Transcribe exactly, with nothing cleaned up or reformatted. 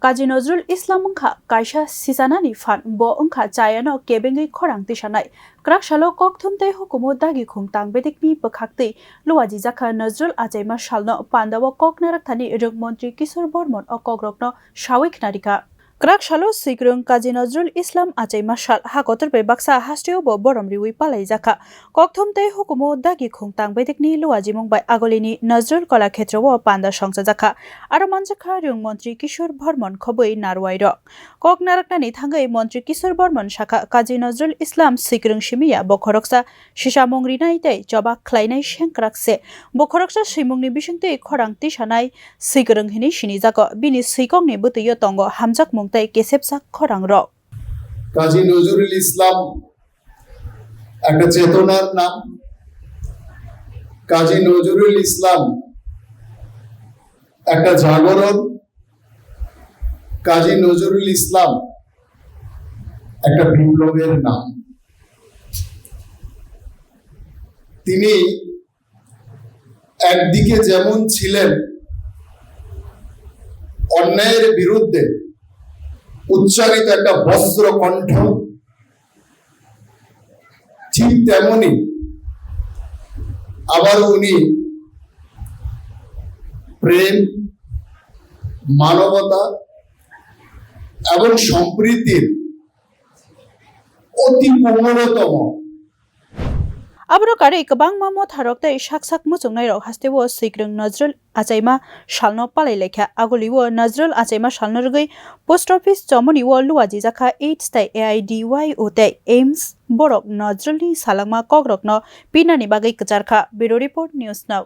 Kazi Nazrul Islam wngkha kaisa sichanani phan, bo wngkha chayano kebengwi khorang tisanai. Kwrak salo kokthum tei hukumu dagi khung tang bedekni bwkhaktwi luajijakha Nazrul achaima salno. Pandao kok narakthani rwng montri Kishore Bormon o kokrokno sawi khnarikha. Kwrak salo swikwrwng Kazi Nazrul Islam achaima sal ha kotor bai baksa hasteo bo borom riwi palaijakha. Kokthum tei hukumu dagi khung tang bedekni luajimung bai agolini Nazrul Kala Khetrao panda songchajakha. Aro manjakha rwng montri Kishore Bormon khobwi narwai rok. Kok naraknani thangwi montri Kishore Bormon sakha, Kazi Nazrul Islam swikwrwng simiya bo khoroksa sisamung rinai tei choba khlainai sengkrak se. Bo khoroksa swimungni bisingtwi khorang tisanai swikwrwng hinwi sinijago. Bini swikokni bwtwio tongo hamjakmung tei kesepjak khorangrok. Kazi নজরুল ইসলাম একটা চেতনার নাম। কাজী নজরুল ইসলাম একটা জাগরণ। কাজী নজরুল ইসলাম একটা বিপ্লবের নাম। তিনি একদিকে যেমন ছিলেন অন্যায়ের বিরুদ্ধে উচ্চারিত একটা বজ্র কণ্ঠ, ঠিক তেমনি আবার উনি প্রেম, মানবতা এবং সম্প্রীতির অতি কোমলতম Aboro karwi kwbangma motharok tei sak sak muchungnairok hasteo swikwrwng Nazrul achaima salno palai laikha. Agulio Nazrul achaima salno rwgwi post office chomoni o luajijakha AIDS tei A I D Y O tei aims borok Nazrulni salangma kokrokno pinani bagwi kwcharkha. Bureau Report, News Now.